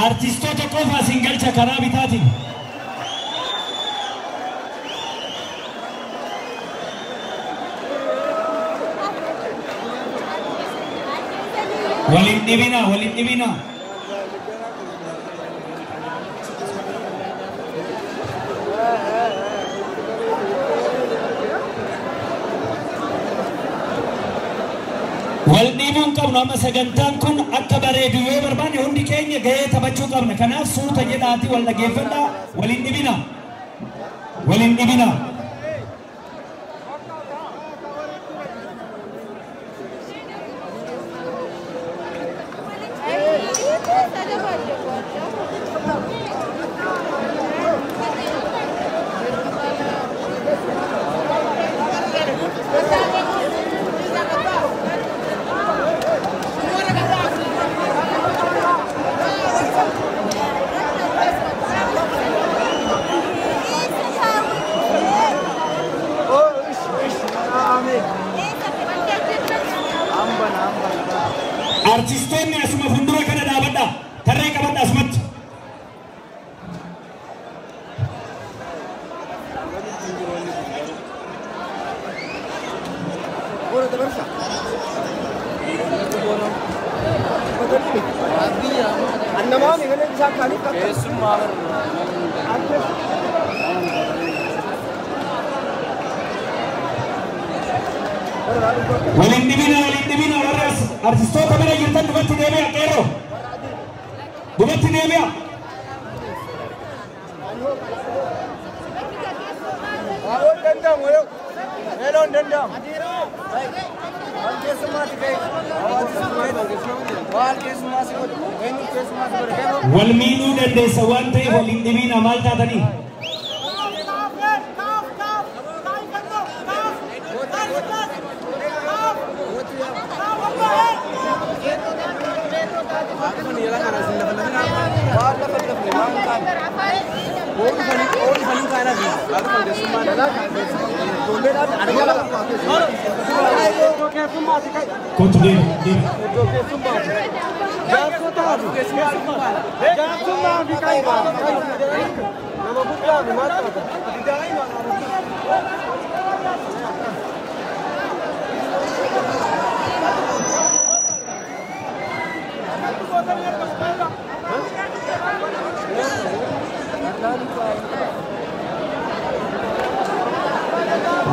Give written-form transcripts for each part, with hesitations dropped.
Artistoota qofa isin galcha karaa bitaatiin. Waliin dhibina, waliin dhibina. Wal dhiibuun qabnu amma sagantaan kun akka bareedu yoo barbaanne hundi keenya gahee taphachuu qabna. Kanaaf suuta jedhaatii wal dhageeffadhaa, waliin dhibina. Waliin dhibina. Artistoonni asuma fuuldura kana dhaabadha. Tarree qabadha asumatti. Waliin dhibina, waliin dhibina warra artistoota bira jirtan dubatti deebi'a qeerroo. Dubatti deebi'a. Wal miidhuu dandeessa waan ta'eef waliin dhibina maal taatanii? Kottu deemi, deemi.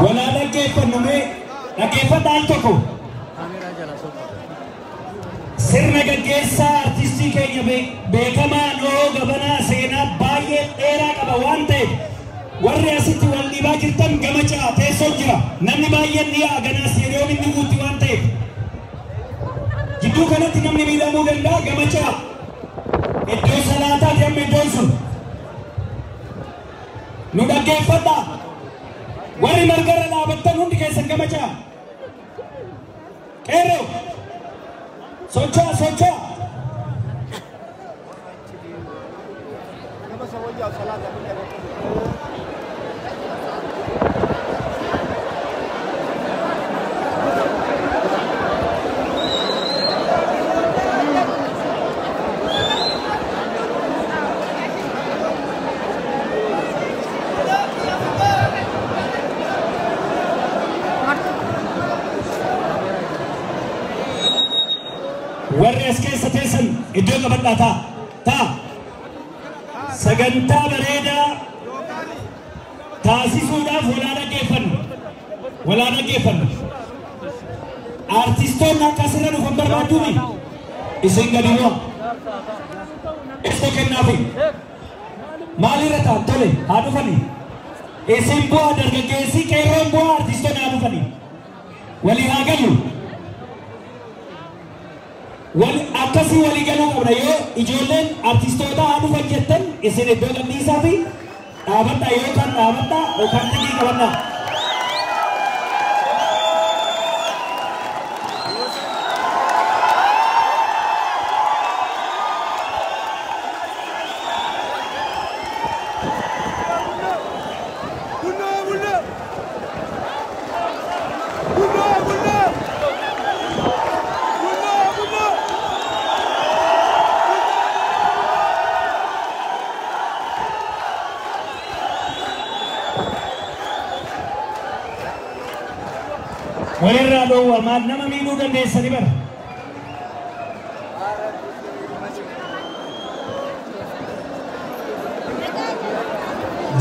Walaa dhaggeeffannu mee dhaggeeffadha al tokko. Sirna gaggeessaa artistii keenya beekamaa Noo Gabanaa seenaa baay'ee dheeraa qaba waan ta'eef warri asitti wal dhiibaa jirtan gama ce'aa teessoon jira. Namni baay'een ni yaa'a ganaa isteediyoom inni guutti waan ta'eef. Jidduu kanatti namni miidhamuu danda'a gama ce'aa. Iddoo salaataati amma iddoon sun. Nu dhaggeeffadhaa. Warri margarra dhaabattan hundi keessan gama ce'aa. Qeerroo. Socho'a, socho'a. Warri as keessa teessan iddoo qabadhaa ta'a. Ta'a. Sagantaa bareedaa taasisuudhaaf walaa dhaggeeffannu. Walaa dhaggeeffannu. Artistoonni akka asirra dhufan barbaadduumi. Isin gadi bu'a. Isin kennaafi. Maalirra ta'an tole haa dhufani. Isin bu'aa dargaggeessi qeerroon bu'aa artistoonni haa dhufani. Walii haa galu. Wal akkasii walii galuu qabna yoo ijoolleen artistoota haa dhufan jettan isin iddoo gadhiisaa fi dhaabadhaa yookaan dhaabadhaa yookaan xiqqii qabadhaa. Walirraa dhoowwa maal nama miidhuu dandeessani bara.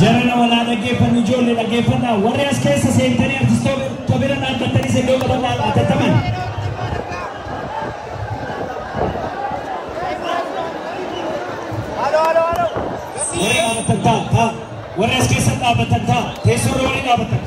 Jarana walaa dhaggeeffannu ijoollee dhaggeeffannaa warri as keessa seentanii artistoota bira dhaabbattanis iddoo qabannaa atattaman. Warri dhaabbatan taa taa warri as keessa dhaabbatan taa teessoorra warri dhaabbatan.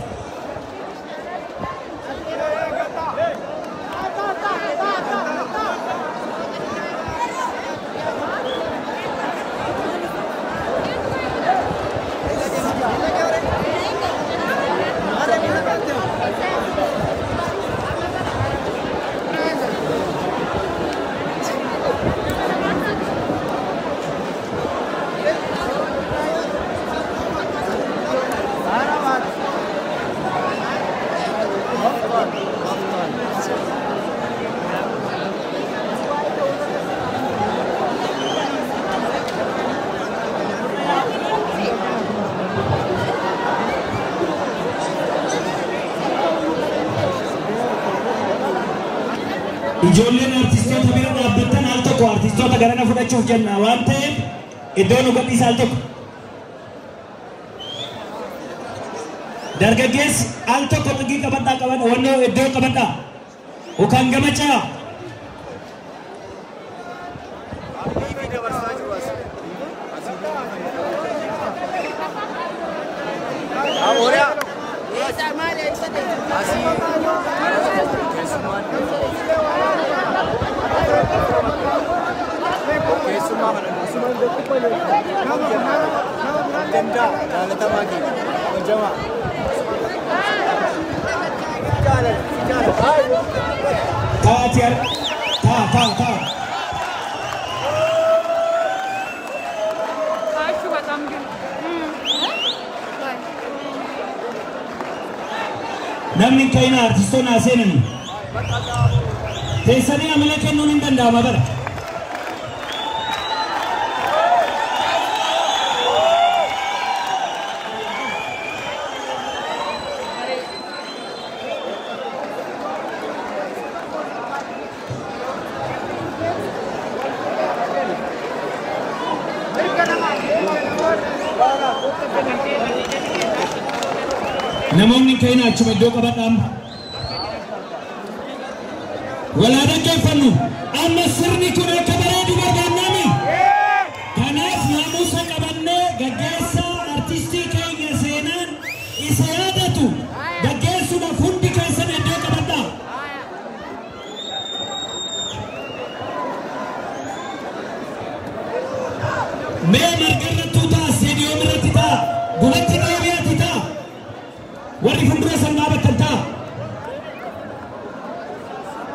Ijoolleen artistoota bira dhaabbattan al tokko artistoota garana fudhachuuf jenna waan ta'eef iddoo nu gadhiisa al tokko. Dargaggeessi al tokko xiqqii qabadhaa qaban wannoo iddoo qabadhaa yookaan gamachaa. Ta ta ta. Namni hin ka'ina artistoonni haa seenani. Teessanii amala kennuun hin danda'ama bara. Namoonni hin ka'ina achuma iddoo qabadhaa amma. Walaa dhaggeeffannu amma sirni kun akka bareedu barbaannaami. Kanaaf naamusa qabannee gaggeessaa artistii keenya seenaan isa yaadatu gaggeessuudhaaf hundi keessan iddoo qabadhaa. Mee marga irrattuu ta'a, isteediyoom irratti ta'a, gulatti deebi'aatti ta'a. Warri fuuldura san dhaabattan ta'a.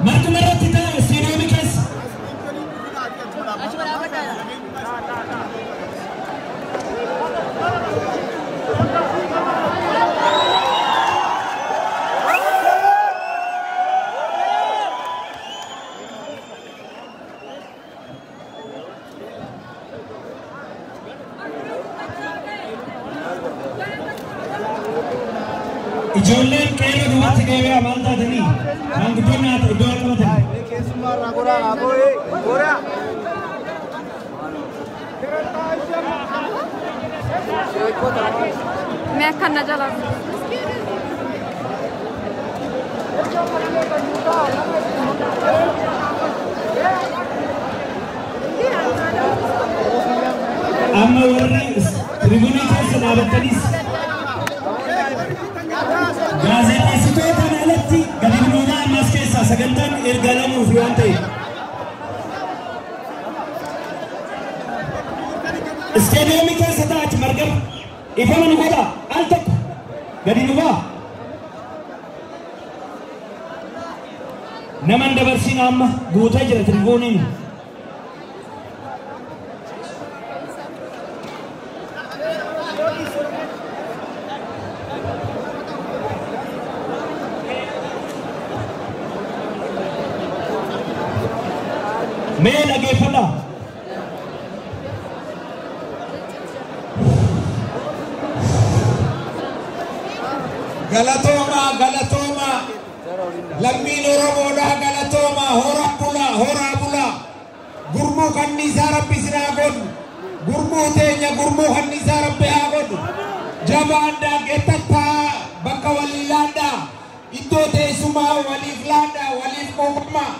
Marguma irratti ta'a isteediyoomii keessa. Ijoolleen qeerroo duubatti deebi'aa maal taatanii maanguddoonni haa ta'u iddoo haa qabatanii. Mee akkana jala. Amma warri tiribuunii keessa dhaabattanis gaazexeessitootaan alatti gadi nuunaa ammas keessaa sagantaan ergalamuuf waan ta'eef. Isteediyoomii keessa taa'achi margama ifama nu godha al tokko gadi nu ba'a. Nama hin dabarsin amma guutee jira tiribuuniin. Mee dhaggeeffadhaa. Galatooma, galatooma. Lammiin Oromoodhaa galatooma horaa bulaa horaa bulaa. Gurmuu kanniisaa Rabbi isin haa godhu. Gurmuu teenya gurmuu kanniisaa Rabbi haa godhu. Jabaadhaa geettattaa bakka walii laadhaa. Iddoo teessumaa waliif laadhaa waliif quuqamaa.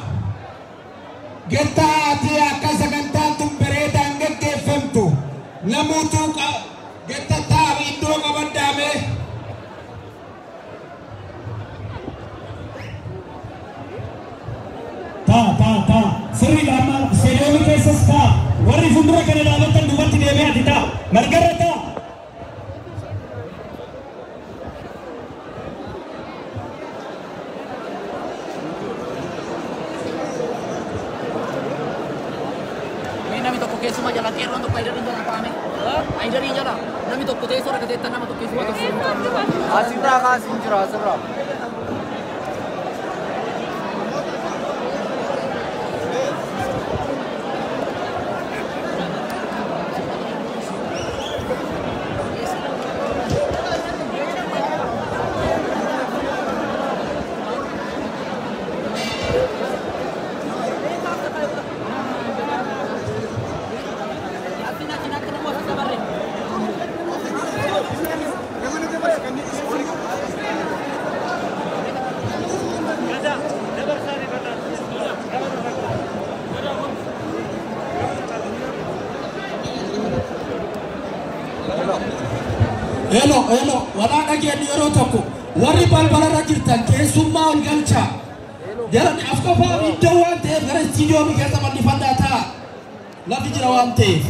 Gettaa ati akka sagantaan tun bareedaan geggeeffamtu namuutu gettattaa iddoo qabaddaame. Taa taa taa sirriidha amma isteediyoomii keessas taa warri fuuldura kana dhaabatan duubatti deebi'aa ati taa margarra taa. Namni tokko keessuma jala qeerroon tokko ayidariin jala kaa'ame. Ayidariin jala namni tokko teessoo irra gateetta nama tokko keessuma tokko. Asirraa kaasiin jira asirraa. Hello, hello, walaa dhageenyu yeroo tokko warri balbalarra jirtan keessummaa ol galchaa. Jaran as qofaa iddoo waan ta'eef gara istiidiyoomii keessa bal'ifadhaa ta'a. Lafi jira waan ta'eef.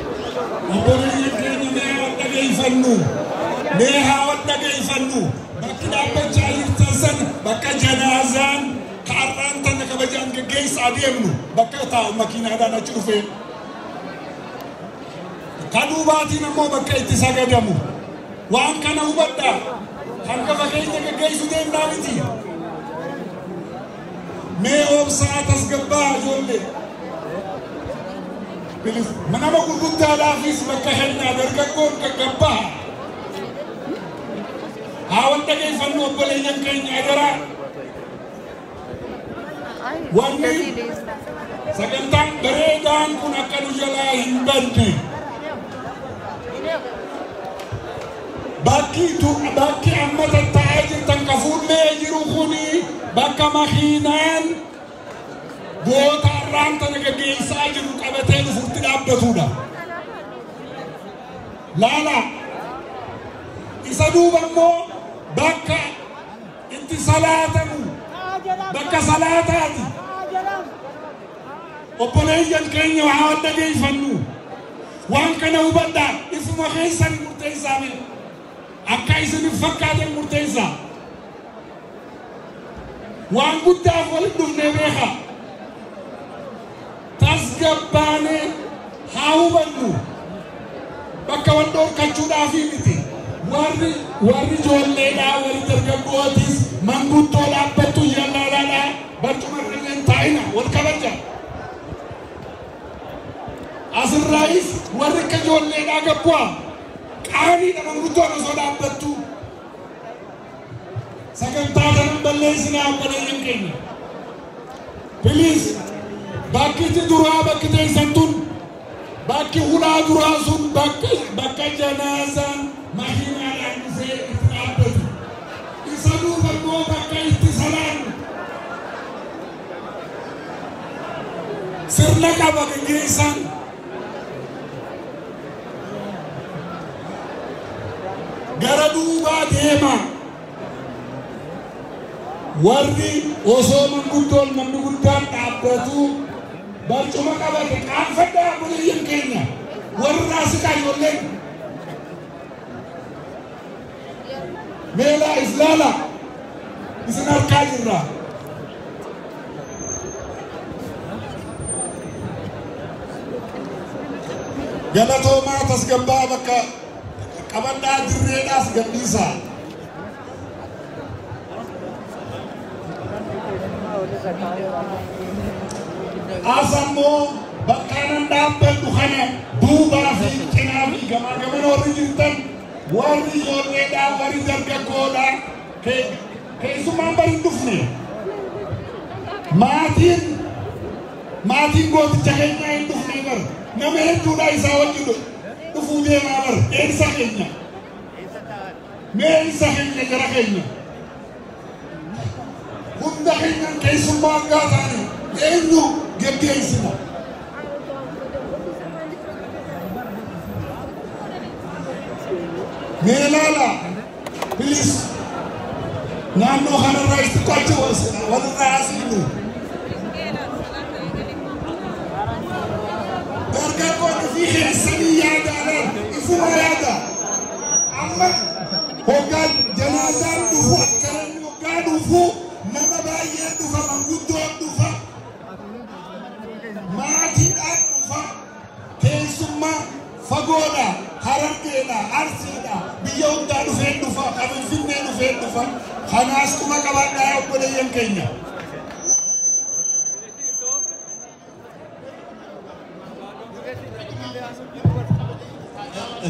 Obboleeyyan keenya mee haa dhageeffannu. Mee haa dhageeffannu. Bakki dhaabbachaa jirtan san bakka janaazaan kaarraan tana kabajaan geggeessaa deemnu bakka taa'u makiinaadhaan achi dhufee. Kan duubaatiin ammoo bakka itti sagadamu. Waan kana hubadhaa. Hangafa keenya geggeessuu deemnaa miti. Mee obsaa tasgabbaa ijoollee. Nama gurguddaadhaafis bakka kennaa dargaggoon gaggabbaa. Haa wal dhageeffannu obboleeyyan keenya agaraa. Wanni sagantaan bareedaan kun akka nu jalaa hin badne. Bakki amma tattaa'aa jirtan ka fuullee jiru kuni bakka makiinaan goota har'aan tana gaggeessaa jiru qabatee dhufuutti dhaabbatudha. Laala isa duuba immoo bakka itti salaatamu bakka salaataati. Obboleeyyan keenya haa dhageeffannu. Waan kana hubadhaa ifuma keessan murteessaa mee akka isiniif fakkaatan murteessaa. Waan guddaaf walitti dhufnee beekaa. Tasgabbaanee haa hubannu. Bakka wal dhorkachuudhaafii miti. Warri ijoolleedhaa warri dargaggootis manguddoo dhaabbattu yaalaalaadhaa barcuma irra hin taa'ina wal kabaja. Asirraayis warri akka ijoolleedhaa gabbu'aa qaaniidha manguddoon osoo dhaabbattu. Sagantaa kanan balleessinaa obboleeyyan keenya. Please bakki itti duraa bakki teessan tun bakki hulaa duraa sun bakka janaazaan makiinaadhaan dhufee itti dhaabbatu. Isa duuba immoo bakka itti salaannu. Sirna qaba gaggeessaan. Gara duubaa deema. Warri osoo manguddoon namni guddaan dhaabbatu barcuma qabate qaanfadhaa obboleeyyan keenya warri raasikaa ijoolleen meelaa islaala isin harkaa jirra. Galatoomaa tasgabbaa bakka qabadhaa dirreedhaaf gadhiisaa. As ammoo bakka anan dhaabbadhu kana duubaa fi cinaa fi gamaa gamana warri jirtan warri ijoolleedhaa warri dargaggoodhaa keessumaan bari hin dhufne maatiin gooticha keenyaa hin dhufne bar nama hedduudha isaa wajjin dhufuu deemaa bar eegsa keenya mee eegsa keenya gara keenya hunda keenyan keessummaa hangaa taane eenyu geggeessina. Mee ilaala please naannoo kanarraa itti qochi walirraa asiinu. Dargaggoonni fi keessanii yaadaalaan ifuma yaada. Amma hoggaa janaazaan dhufu akkaranni hoggaa dhufu nama baay'een dhufa manguddoon dhufa maatiidhaan dhufa keessummaa fagoodha harargeedha arsiidha biyya hundaa dhufeen dhufa kan finfinnee dhufeen dhufa kanaas kuma qabaadhaa obboleeyyan keenya.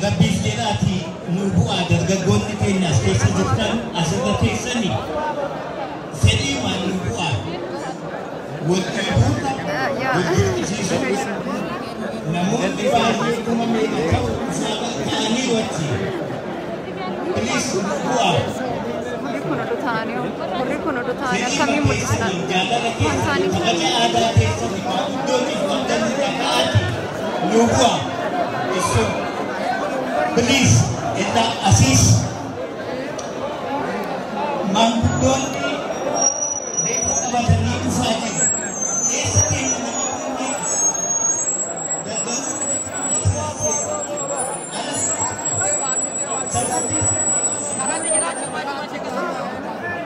Rabbiif jedhaati nu bu'aa dargaggoonni keenya as keessa jirtan asirra teessanii fedhii waan nu bu'aa wal dhiibuudha wal dirqisiisuudha namoonni baay'ee kuma meeqa ta'u ta'anii wajji please nu bu'aa. Warri kun oduu ta'anii akkamiin mul'isan? Jaalala keessatti kabaja aadaa keessatti maanguddootiif wanta nurra ka'aati nu bu'aa. Isin please inna asis maanguddoonni reefu qabatanii dhufaa jiru. Eessa keenya nama kunneen dargaggoonni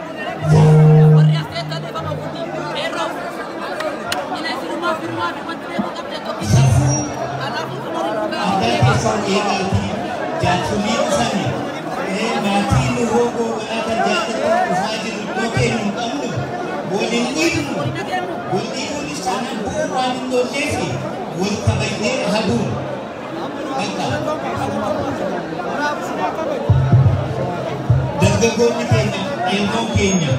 Warri as teessan dhiifama guutii qeerroo ina isinummaa firmaa fi wanti beekuu qabdan tokkicha. Kanaafuu kun horii dhugaa aadaa keessan eegaatii jaarsolii dhufanii maatii nu hoogoo godhaa kan jaallatan dhufaa jiru iddoo keenya hin qabnu waliin dhiibnu wal dhiibuunis taanaan bu'uun waan hin oollee fi wal kabajnee haduun bakka dargaggoonni keenya qeerroon keenya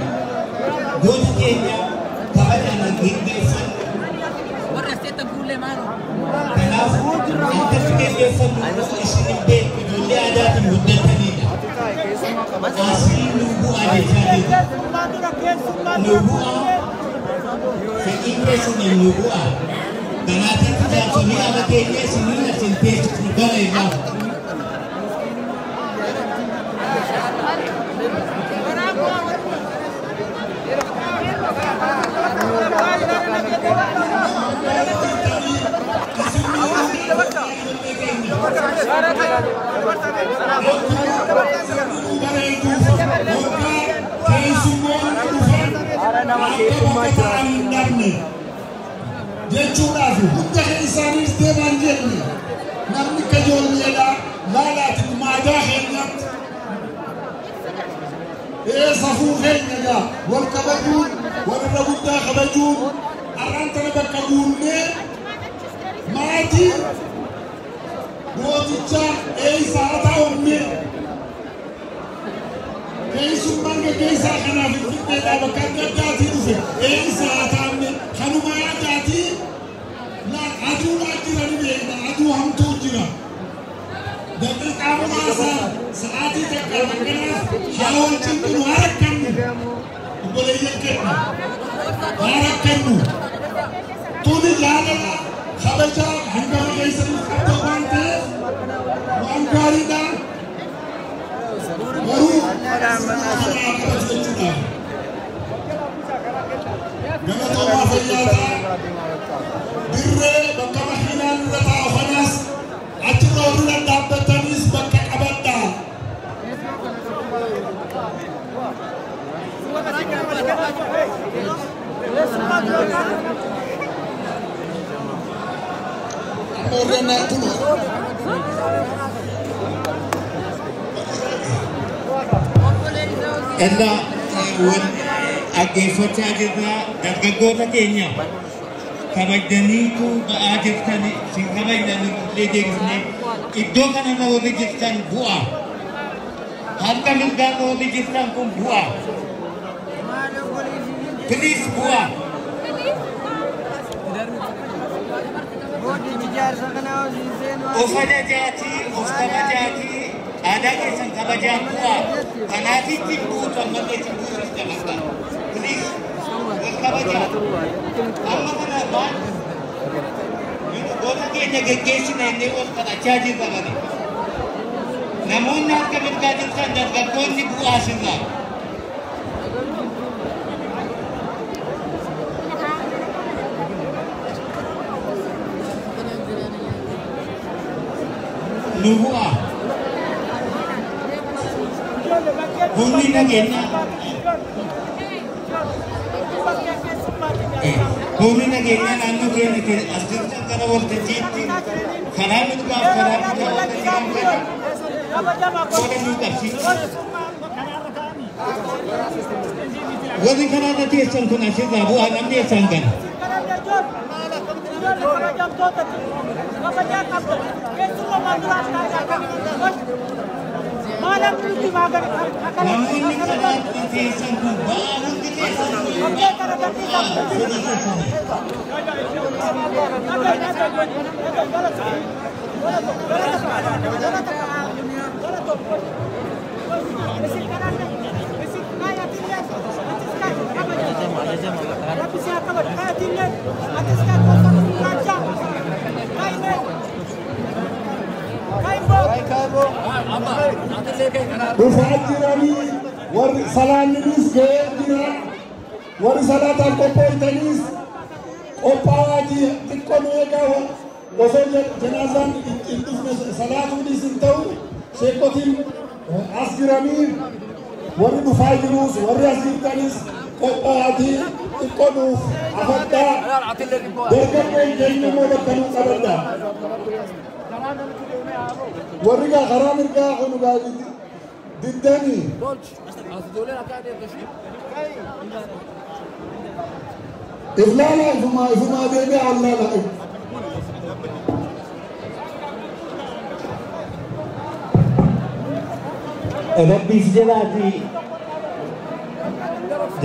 goota keenya kabajaan geggeessan warri as teessan fuullee maaloo. Kanaaf akkatti geggeeffannu immoo isin hin beektu ijoollee aadaatiin guddatanidha. Asii nu bu'aa jechaa jirra. Nu bu'aa fedhiin keessaniin nu bu'aa. Kanaatiif jaarsolii ala keenya isiniin asin teessisnu gara irraa. Jechuudhaaf hunda isaaniis deemaan jenne namni akka ijoolleedhaa laalaati aadaa keenyaatti safuu keenya gaa wal kabajuun walirra guddaa kabajuun har'aan tana bakka guunnee maatiin gooticha eeysaa haa ta'umme keessummaan gaggeessaa kanaaf finfinneedhaa bakka adda addaatii dhufe eeysaa haa ta'amme kanuma yaadaatii aduudhaa jira ni beekna aduu hamtuu jira. Daqiiqaa muraasa sa'aatii takka akkanaaf haa wal cinqinu haa rakkannu obboleeyyan keenya haa rakkannu tuni jaalala kabajaa hangafa keessaniif qabda waan ta'eef waan gaariidha garuu kanaa qabatu jechuudhaaf. Ella dhaggeeffachaa jirra dargaggoota keenya kabajaniitu ba'aa jirtan sin kabajnan illee deebifne iddoo kanarra warri jirtan bu'a. Harka mirgaarra warri jirtan kun bu'a. Please bu'a. Of ajajaatii, of kabajaatii, aadaa keessan kabajaa bu'a. Kanaafitti buutu ammallee itti buutu dabalata. Please, wal kabajaa. Amma kana waan goota keenya geggeessina innee ol kadhachaa jirra bane. Namoonni harka mirgaa jirtan dargaggoonni bu'aa sirraa. Nu bu'aa. Humni nageenyaa humni nageenyaa naannoo keenya as jirtan gara waltajjiitti karaa mirgaaf karaa bitaa warra jiran kana qooda nuu qabsiisa. Warri karaarra teessan kun asirraa bu'aa namni eessaan gala? Namoonni karaarra teessan kun ba'aa hundi keessan fedhii keessan. Dhufaa jiranii warri salaanninis ga'ee jira warri salaataan qophooftanis qophaa'aatii xiqqoo nu eegaa osoo janaazaan hin dhufne salaatuunis hin ta'u sheekotiin as jiranii warri dhufaa jirus warri as jirtanis qophaa'aatii xiqqoo nuuf afadhaa dargaggoon keenya immoo bakka nuu qabadhaa. Warri karaa mirgaa kun diddanii iflaala ifumaa ifumaa deebi'a allaala. Rabbiif jedhaatii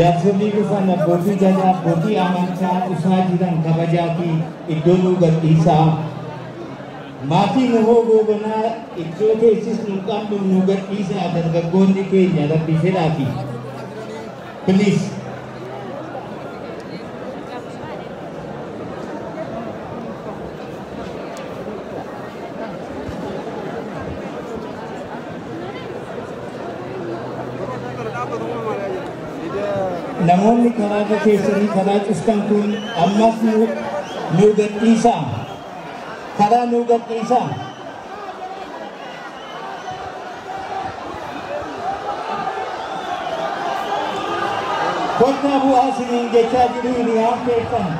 jaarsolii dhufan abbootii gadaa abbootii amantaa dhufaa jiran kabajaatii iddoo nuu gadhiisaa. Maatiin hoo gogonaa iddoo teessisnu qabnu nu gadhiisaa dargaggoonni keenya rabbi fedhaafi. Please. Namoonni karaarra keessanii karaa cuftan kun ammas nu gadhiisaa. Karaa nu gadhiisaa. Kottaa bu'aa isiniin jechaa jiru hiriyaan keessan.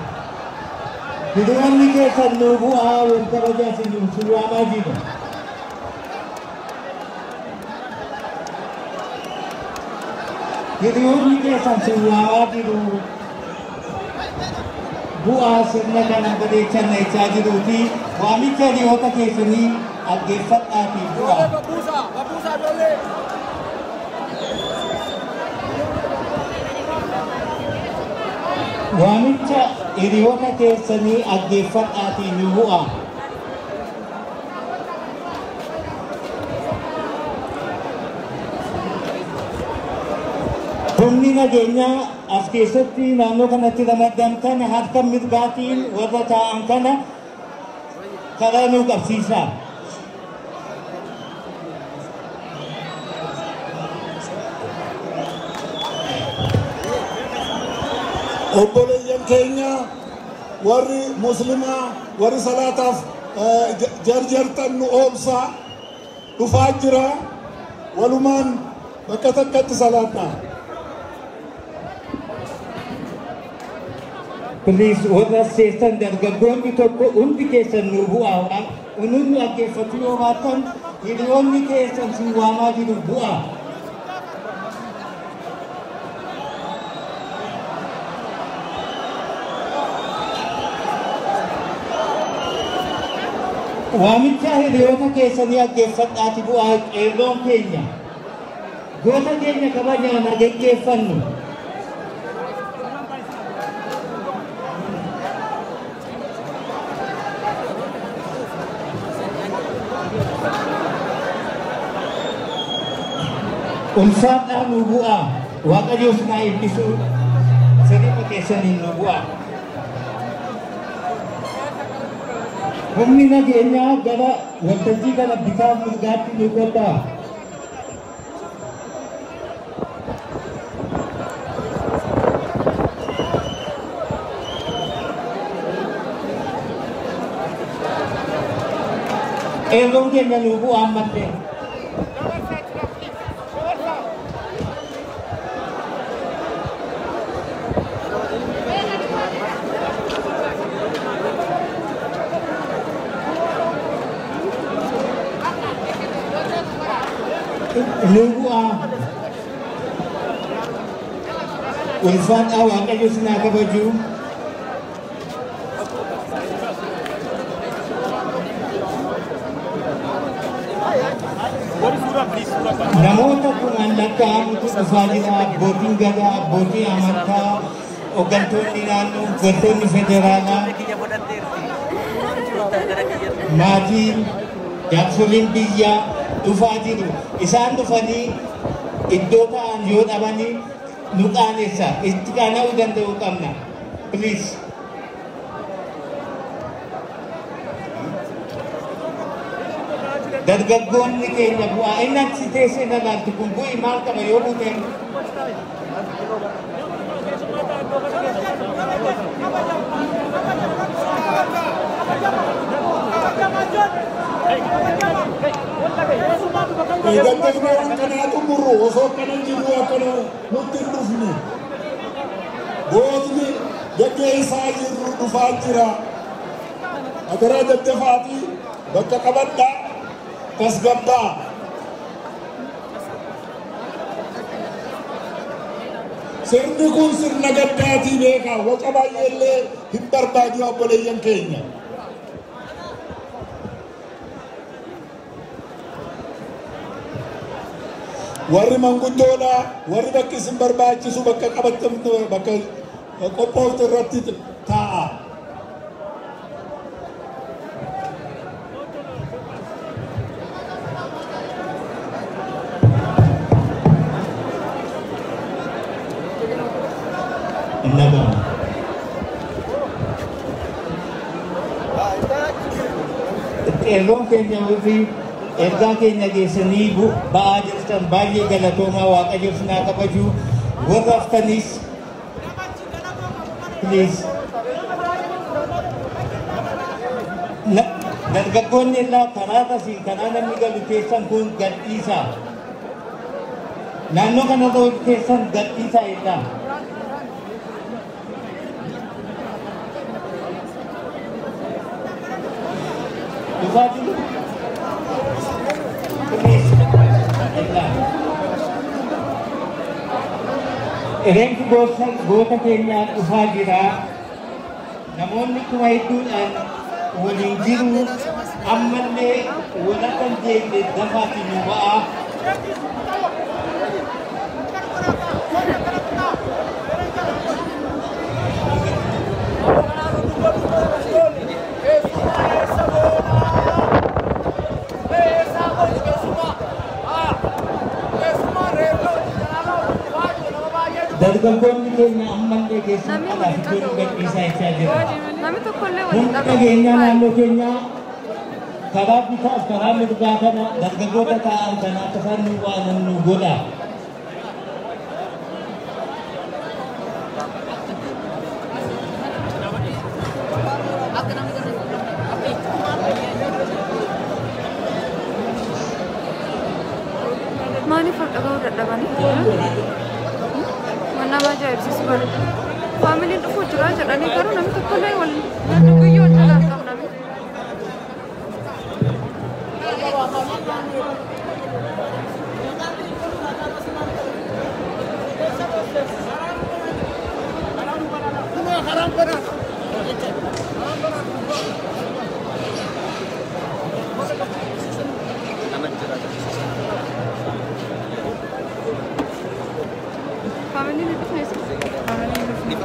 Hiriyoonni keessan nu bu'aa wal kabajaa isin waamaa jiru. Hiriyoonni keessan si waamaa jiru. Bu'aa sirna kana bareechan jechaa jiruuti waamicha hiriyoota keessanii dhaggeeffadhaa fi bu'aa. Waamicha hiriyoota keessanii dhaggeeffadhaa fi nu bu'aa. Humni nageenyaa as keessatti naannoo kanatti ramadamtan harka mirgaatiin warra taa'an kana karaa nuu qabsiisaa. Obboleeyyan keenya warri muslimaa warri salaataaf jarjartan nu oomsaa dhufaa jira walumaan bakka takkatti salaadhaa. Please warra seessan dargaggoonni tokko hundi keessan nu bu'aa waan nu dhaggeeffachuu yoo baattan hiriyoonni keessan si waamaa jiru bu'aa. Waamicha hiriyoota keessanii dhaggeeffadhaati bu'aa qeerroon keenya. Goota keenya kabajaan geggeeffannu. Ulfaadhaa nu bu'aa. Waaqayyo sinaa eebbisu sirriima keessaniin nu bu'aa. Humni nageenyaa gara waltajjii kana bitaa mirgaatti nu qophaa. Qeerroon keenya nu bu'aa ammallee. Nu bu'aa. Ulfaadhaa Waaqayyo sinaa kabaju. Namoota kumaan lakkaa'amutu dhufaa jira. Abbootiin gadaa, abbootiin amantaa, hooggantoonni naannoo, hooggantoonni federaalaa, maatiin, jaarsoliin biyyaa dhufaa jiru. Isaan dhufanii iddoo ta'an yoo dhabanii nu qaanessa. Itti qaana'uu danda'uu qabna. Please. Dargaggoonni keenya bu'aa inni achi teessee na laaltu kun bu'i maal qaba yoo buuteen? Daddafnee waan kanaa xumurru osoo akkana jirru akkana nutti hin dhufne. Gootni gaggeessaa jirru dhufaa jira. Adaraa daddafaatii bakka qabadhaa tasgabbaa. Sirni kun sirna gaddaatii beekaa waca baay'eellee hin barbaadu obboleeyyan keenya. Warri manguddoodha, warri bakki isin barbaachisu bakka qabattan bakka qophooftu irratti taa'a. Innagama. Qeerroon keenya warri ergaa keenya geessanii ba'aa jirtan baay'ee galatoomaa Waaqayyo sinaa kabaju. Warra haftanis please. Dargaggoonni irraa karaa tasiin karaa namni galu teessan kun gadhiisaa. Naannoo kanarra hojii teessan gadhiisaa irraa. Dhufaa jiru? Please. Irraa. Reenfi goota keenyaa dhufaa jira. Namoonni kuma hedduudhaan waliin jiru. Ammallee walakka hin jenne dafaati nu ba'aa. Dargaggoonni keenya ammallee keessan Namni alaaf waliin iddoo nu gadhiisaa jechaa jira. Namni tokkollee waliin Humni dhagahu. nageenyaa naannoo keenyaa karaa bitaaf karaa mirgaa kana dargaggoota taa'an kana akka isaan nu ba'an nu godha. Maaliif ol dhagahuu dadhabanii? Waan nama ajaa'ibsiisu bara. Faamiliin dhufuu jira jedhanii garuu namni tokkollee wal namni guyyoo wal jalaa hin qabname. Faamiliin hin dhufne isa. Faamiliin dhufuu jira.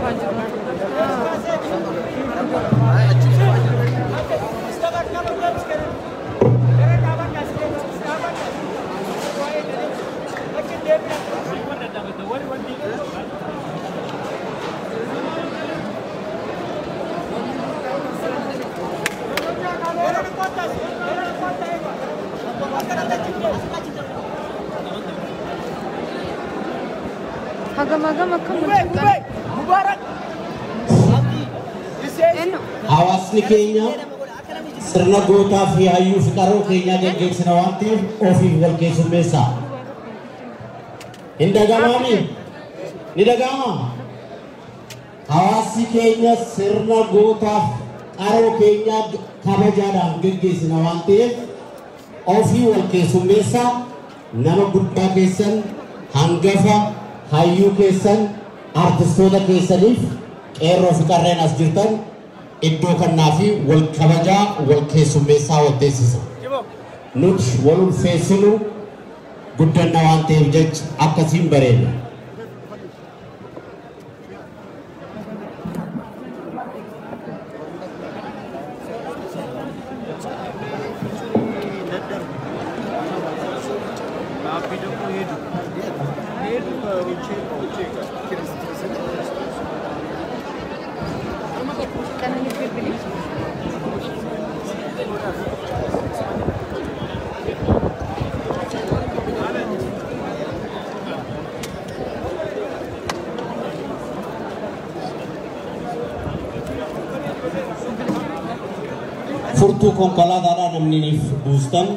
Hagam hagam akkam hojjetan. Eenyu? Hawaasni keenya sirna gootaa fi hayyuu fi qaroo keenyaa geggeessina waan ta'eef ofiif wal keessummeessa. Hin dhaga'amaami? Ni dhaga'ama? Hawaasni keenya sirna gootaa fi qaroo keenyaa kabajaadhaan geggeessina waan ta'eef ofii wal keessummeessa. Nama guddaa keessan, hangafa, hayyuu keessan, artistoota keessaniif qeerroo fi qarreen as jirtan iddoo kannaa fi wal kabajaa wal keessummeessaa wal teessisa. Nuti wal ulfeessinu guddanna waan ta'eef jecha akkasiin bareedna. Qananii bilbilii. Furtuu konkolaataadhaa namni niif buustan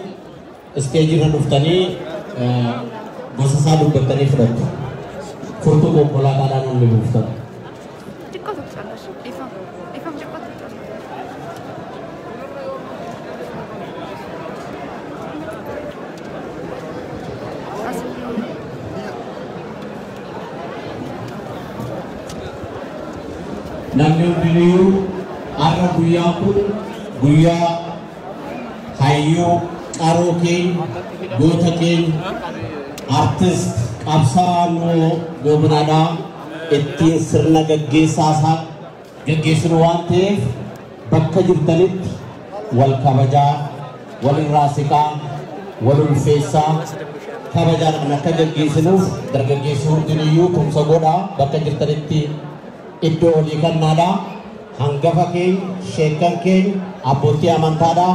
isteejirra dhuftanii gosa isaa dubbattanii fudhattu. Furtuu konkolaataadhaa namni buuftan. Xiqqoo tokko caalaa. Ifam. Ifam xiqqoo tokko caalaa. As. Namni hundinuu har'a guyyaa kun guyyaa hayyuu qaroo keenya, goota keenya, artist qabsaa'aa Nuhoo Goobanaadhaa ittiin sirna gaggeessaa isaa gaggeessinu waan ta'eef bakka jirtanitti wal kabajaa, wal irraa siqaa, wal ulfeessaa kabajaadhaan akka gaggeessinuuf dargaggeessi hundiniyyuu tumsa godhaa bakka jirtanitti iddoo olii kennaadhaa. Hangafa keenya, sheekkan keenya, abbootii amantaadhaa,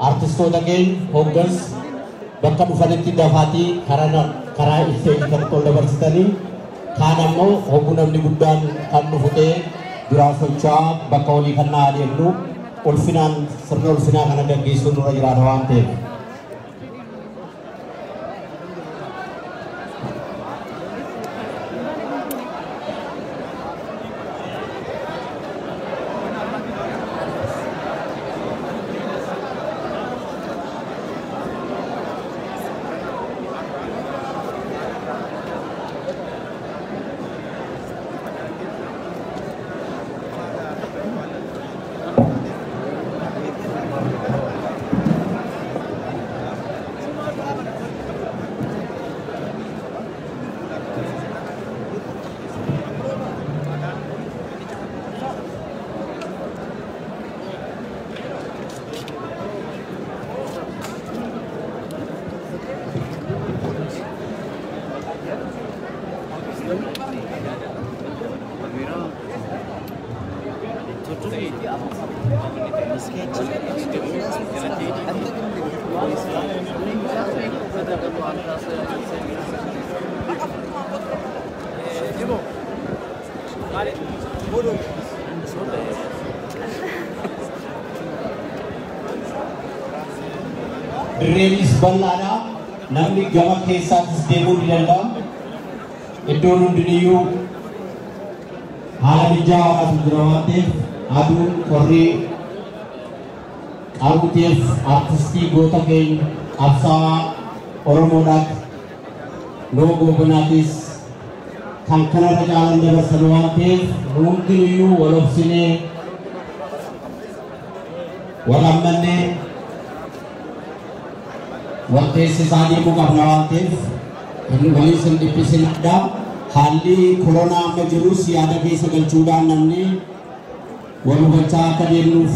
artistoota keenya, hooggansa bakka dhufanitti dafaatii karaa isteejii kanatti ol dabarsitanii kaan ammoo hogguu namni guddaan kan dhufu ta'e duraa socho'aa bakka olii kennaa adeemnu ulfinaan sirna ulfinaa kana gaggeessuun nurra jiraata waan ta'eef. Dirreenis bal'aadha. Namni gama keessaattis deemuu ni danda'a. Iddoon hundiniyyuu Haala mijaa'aadhaatu jira waan ta'eef, aduun qorrii qaruuteef, artistii goota keenya qabsaa'aa Oromoodhaaf Loon Goobanaatis kan kanarra caalan dabarsan waan ta'eef, nu hundinuyyuu wal obsinee, wal ammannee, wal teessisaa deemuu qabna waan ta'eef, inni waliin sin dhiphisinadha. Haalli koronaa amma jirus yaada keessa galchuudhaan namni wal hubachaa akka deemnuuf